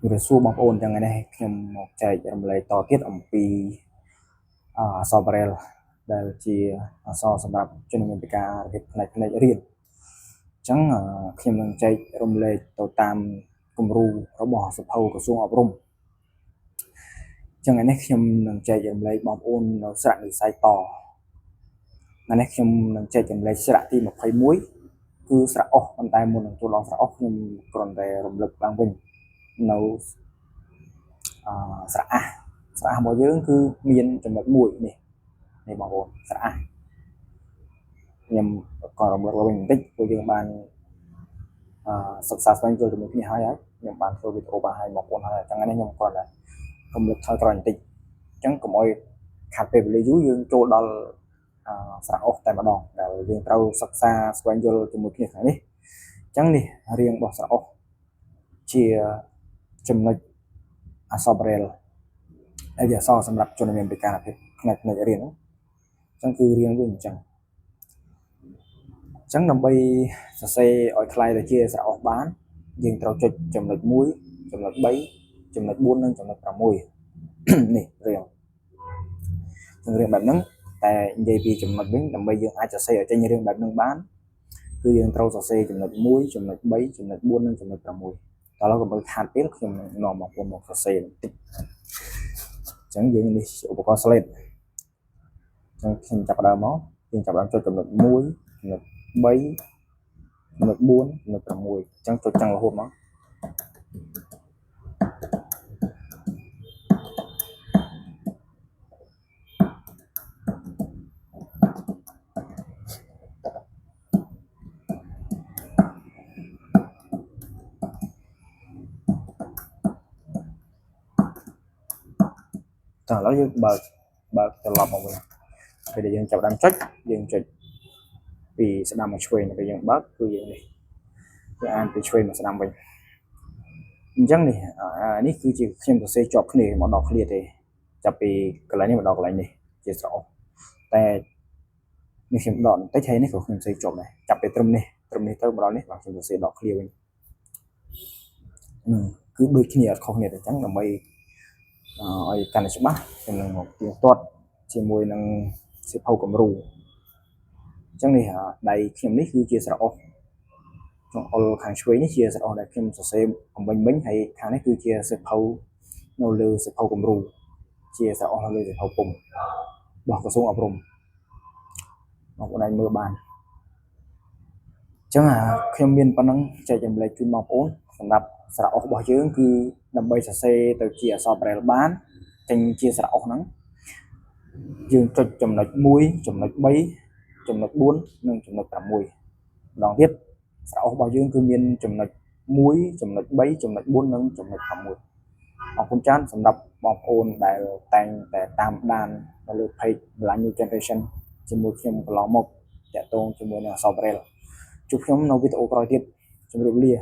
ជម្រាបសួរបងប្អូនចឹងថ្ងៃនេះខ្ញុំមកចែករំលែកតទៀតអំពីអក្សរ Braille ដែលជាអក្សរសម្រាប់ជនមានពិការភាពផ្នែកភ្នែករៀនអញ្ចឹងខ្ញុំនឹងចែករំលែកទៅតាមគំរូរបស់សភៅក្រសួងអប់រំអញ្ចឹងថ្ងៃនេះខ្ញុំនឹងចែករំលែកបងប្អូននៅស្រៈនិស័យតថ្ងៃនេះខ្ញុំនឹងចែករំលែកស្រៈទី21គឺស្រៈអស់ប៉ុន្តែមុននឹងចូលដល់ស្រៈអស់ខ្ញុំគ្រាន់តែរំលឹកឡើងវិញនៅស្រៈអះស្រៈអះរបស់យើងគឺមានចំណុចមួយនេះនេះបងប្អូនស្រៈអះខ្ញុំក៏រំលឹកឡើងវិញបន្តិចព្រោះយើងបានសិក្សាស្វែងយល់ជាមួយគ្នាហើយខ្ញុំបានធ្វើវីដេអូបានឲ្យបងប្អូនហើយអញ្ចឹងនេះខ្ញុំគ្រាន់តែរំលឹកថយក្រោយបន្តិចអញ្ចឹងកុំឲ្យខាត់ពេលវេលាយូរយើងចូលដល់ស្រៈអស់តែម្ដងដែលយើងត្រូវសិក្សាស្វែងយល់ជាមួយគ្នាថ្ងៃនេះអញ្ចឹងនេះរៀងរបស់ស្រៈអស់ជាចំណុចអក្សរ Braille ហើយវាអក្សរសម្រាប់ជនមានពិការភាពផ្នែកភ្នែករៀនអញ្ចឹងគឺរៀងវាអញ្ចឹងអញ្ចឹងដើម្បីសរសេរឲ្យក្លាយទៅជាស្រៈអស់បានយើងត្រូវចុចចំណុច1ចំណុច3ចំណុច4និងចំណុច6នេះរៀងនឹងរៀងបែបហ្នឹងតែនិយាយពីចំណុចវិញដើម្បីយើងអាចសរសេរឲ្យចេញរៀងបែបហ្នឹងបានគឺយើងត្រូវសរសេរចំណុច1ចំណុច3ចំណុច4និងចំណុច6តោះឥឡូវកុំឲ្យខាតពេលខ្ញុំនឹងនាំបងប្អូនមកសរសេរបន្តិចអញ្ចឹងយើងនេះឧបករណ៍ slate អញ្ចឹងខ្ញុំចាប់ផ្ដើមមកយើងចាប់ផ្ដើមចុចចំណុច1ចំណុច3ចំណុច4ចំណុច6អញ្ចឹងចុចចឹងរហូតមកតោះឥឡូវយើងបើកបើកត្រឡប់មកវិញពេលដែលយើងចាប់ផ្ដើមចុចយើងចុចពីស្ដាំមកឆ្វេងពេលយើងបើកគឺយើងនេះយើងអានពីឆ្វេងមកស្ដាំវិញអញ្ចឹងនេះនេះគឺជាខ្ញុំសរសេរជាប់គ្នាមកដល់ឃ្លាទេចាប់ពីកន្លែងនេះមកដល់កន្លែងនេះជាស្រអតែនេះខ្ញុំដកបន្តិចហើយនេះក៏ខ្ញុំសរសេរជាប់ដែរចាប់ពីត្រឹមនេះត្រឹមនេះទៅមកដល់នេះបាទខ្ញុំសរសេរដកឃ្លាវិញហ្នឹងគឺដូចគ្នាអត់ខុសគ្នាទេអញ្ចឹងដើម្បីឲ្យកាន់តែច្បាស់ខ្ញុំនឹងមកទៀងទាត់ជាមួយនឹងសៀវភៅគំរូអញ្ចឹងនេះដៃខ្ញុំនេះគឺជាស្រអស់ចង្អុលខាងឆ្វេងនេះជាស្រអស់ដែលខ្ញុំសរសេរអំបញ្ញមិញហើយខាងនេះគឺជាសៀវភៅនៅលើសៀវភៅគំរូជាស្រអស់នៅលើសៀវភៅពុំរបស់ក្រសួងអប់រំបងប្អូនអាចមើលបានអញ្ចឹងខ្ញុំមានប៉ុណ្ណឹងចែករំលែកជូនបងប្អូនសម្រាប់ស្រអស់របស់យើងគឺដើម្បីសរសេរទៅជាអក្សរ Braille បានចេញជាស្រអស់ហ្នឹងយើងចុចចំណុច1ចំណុច3ចំណុច4និងចំណុច6ម្ដងទៀតស្រអស់របស់យើងគឺមានចំណុច1ចំណុច3ចំណុច4និងចំណុច6អរគុណច្រើនសម្រាប់បងប្អូនដែលតែងតែតាមដាននៅលើ page Blind New Generation ជាមួយខ្ញុំកន្លងមកតាក់ទងជាមួយនឹងអក្សរ Braille ជួបខ្ញុំនៅវីដេអូក្រោយទៀតជម្រាបលា